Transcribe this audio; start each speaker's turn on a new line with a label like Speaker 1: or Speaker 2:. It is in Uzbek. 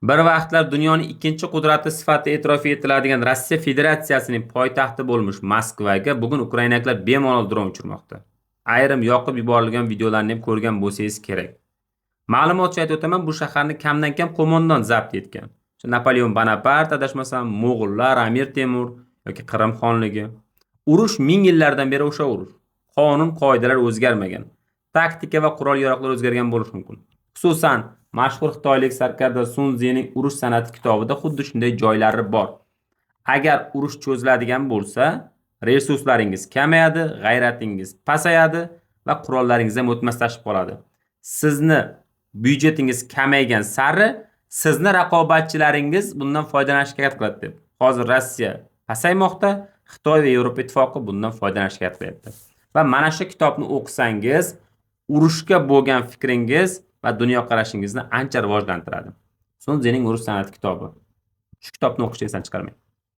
Speaker 1: Bir vaqtlar dunyoning ikkinchi qudrati sifatida e'tirof etiladigan Rossiya Federatsiyasining poytaxti bo'lmish Moskvaga bugun ukrainaliklar bemalol dron uchirmoqda. Ayrim yoqib yuborilgan videolarni ham ko'rgan bo'lsangiz kerak. Ma'lumot uchun aytib o'taman, bu shaharni kamdan kam qo'mondon zabt etgan. Napoleon Bonapart, adashmasam, mo'g'ullar, Amir Temur yoki Qrim xonligi. Urush ming yillardan beri o'sha urush. Qonun, qoidalar o'zgarmagan. Taktika va qurol-yarog'lar o'zgargan bo'lishi mumkin. Xususan, mashhur xitoylik sarkarda Sun Zining Urush san'ati kitobida xuddi shunday joylari bor. Agar urush cho'ziladigan bo'lsa, resurslaringiz kamayadi, g'ayratingiz pasayadi va qurollaringiz ham o'tmaslashib qoladi. Sizni byudjetingiz kamaygan sari sizni raqobatchilaringiz bundan foydalanishga harakat qiladi deb. Hozir Rossiya pasaymoqda, Xitoy va Yevropa Ittifoqi bundan foydalanishga harakat qilyapti. Va mana shu kitobni o'qisangiz, urushga bo'lgan fikringiz va dunyoqarashingizni ancha rivojlantiradi. Sun Zining Urush san'ati kitobi. Shu kitobni o'qishni esdan chiqarmang.